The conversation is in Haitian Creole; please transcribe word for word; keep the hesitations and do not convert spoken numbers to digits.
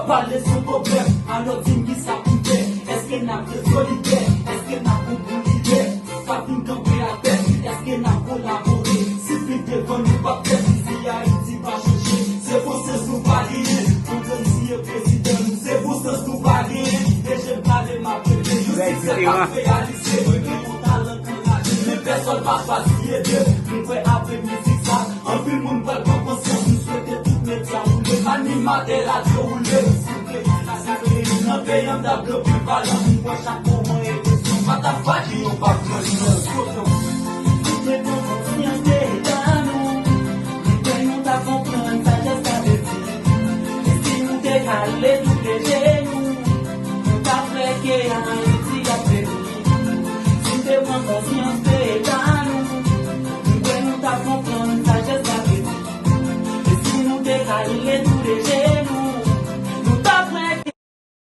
Pale sou pwoblèm, alò di m kisa pou fè. Èske n ap ret solidè? Èske n ap gon bon lidè? K ap vin kanpe atè, èske n ap kolabore? Si pi devan nou p ap fè, si Ayiti pa chanje. Se bon sans nou pa genyen, André Michel prezidan nou. Se bon sans nou pa genyen, e je m pale m ap rete. Yon siksè k ap reyalize, gen yon talan k anraje, men pèsòn pa chwazi ede. Nou kwè apre mizik sa, anpil moun pral pran konsyans. Nou swete tout medya woule, animatè radyo woule. Si w te yon kasa peyi, nan peyi an t ap gen pil palan. Mwen kwè chak moman eleksyon pa t ap fagi, yon pa pran chans. Tout le konfians te ba nou. Mwen kwè nou ta konprann sa jès la vle di. E si nou te kale